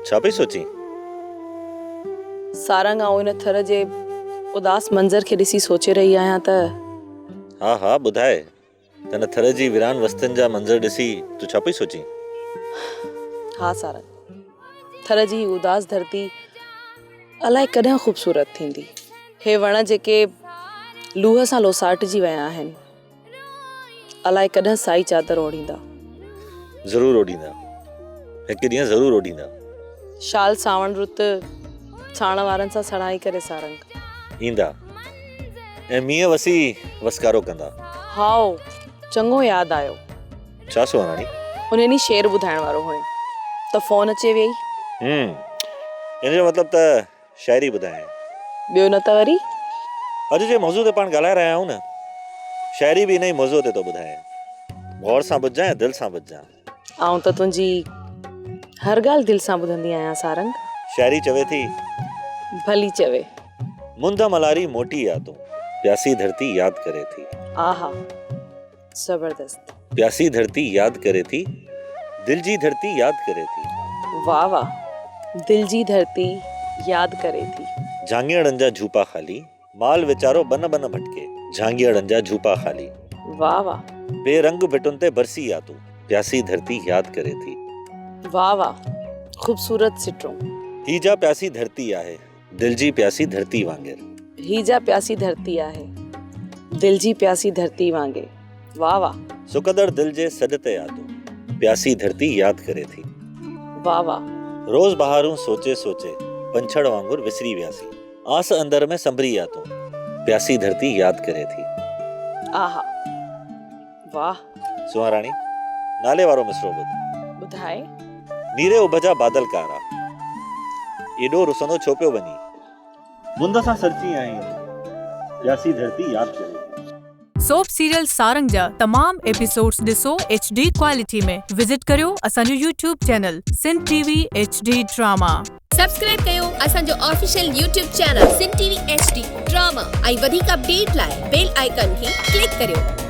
ڇا پئي سوچين؟ سارنگ آئون ان ٿر جي اداس منظر کي ڏسي سوچي رهي آهيان ته. ها ها ٻڌاء ته ان ٿر جي ويران وستين جا منظر ڏسي تون ڇا پئي سوچين؟ ها سارنگ ٿر جي هي اداس ڌرتي الائي ڪڏهن خوبصورت ٿيندي. هي وڻ جيڪي لوهه سان لوساٽجي ويا آهن. الائي ڪڏهن سائي چادر اوڍيندا. ضرور اوڍيندا. هڪ ڏينهن ضرور اوڍيندا. شال سانوڻ رت ساڻ وارن سان سڻائي ڪري سارنگ. ايندا ۽ مينهن وسي وسڪارو ڪندا. هائو، چڱو ياد آيو. ڇا سهڻاڻي؟ ان ڏينهن شعر ٻڌائڻ وارو هئين ته فون اچي ويئي. هم، ان جو مطلب ته شاعري ٻڌايائين. ٻيو نه ته وري؟ اڄ جنهن موضوع تي پاڻ ڳالهائي رهيا آهيون نه، شاعري به ان ئي موضوع تي ٿو ٻڌايان. غور سان ٻڌجان ۽ دل سان ٻڌجان. آئون ته تنهنجي هر ڳالهه دل سان ٻڌندي آهيان سارنگ. شاعري چوي ٿي. ڀلي چوي. منڌ ملاري موٽي آ تون. پياسي ڌرتي ياد ڪري ٿي. آها. زبردست. پياسي ڌرتي ياد ڪري ٿي. دل جي ڌرتي ياد ڪري ٿي. واه واه دل جي ڌرتي ياد ڪري ٿي. جهانگيئڙن جا جهوپا خالي. مال ويچارو بن بن ڀٽڪي. جهانگيئڙن جا جهوپا خالي. واه واه. بي رنگ ڀٽن تي برسي آ تون. پياسي ڌرتي ياد ڪري ٿي. واه واه خوبصورت سٽون. هي جا پياسي ڌرتي آهي. دل جي پياسي ڌرتي وانگر. هي جا پياسي ڌرتي آهي. دل جي پياسي ڌرتي وانگي. واه واه. سڪندڙ دل جي سڏ تي آ تون. پياسي ڌرتي ياد ڪري ٿي. واه واه. روز بهارون سوچي سوچي. پنڇڙ وانگر وسري وياسين. آس اندر ۾ سنڀري آ تون. پياسي ڌرتي ياد ڪري ٿي. آها. واه. سونهن راڻي، نالي وارو مصرعو ٻڌ. ٻڌاء. نيري اڀ جا بادل ڪارا. ايڏو رسندو ڇو پيو وڃين. بوند سان سرچي آهين تون. پياسي ڌرتي ياد ڪري ٿي. سوپ سيريل سارنگ جا تمام ايپيسوڊز ڏسو ايڇ ڊي ڪوالٽي ۾ وزٽ ڪريو اسان جو YouTube channel Sindh T V H D drama. Subscribe ڪيو اسان جو official YouTube channel Sindh T V H D drama ۽ وڌيڪ اپڊيٽ لاء بيل آئيڪان کي ڪلڪ ڪريو.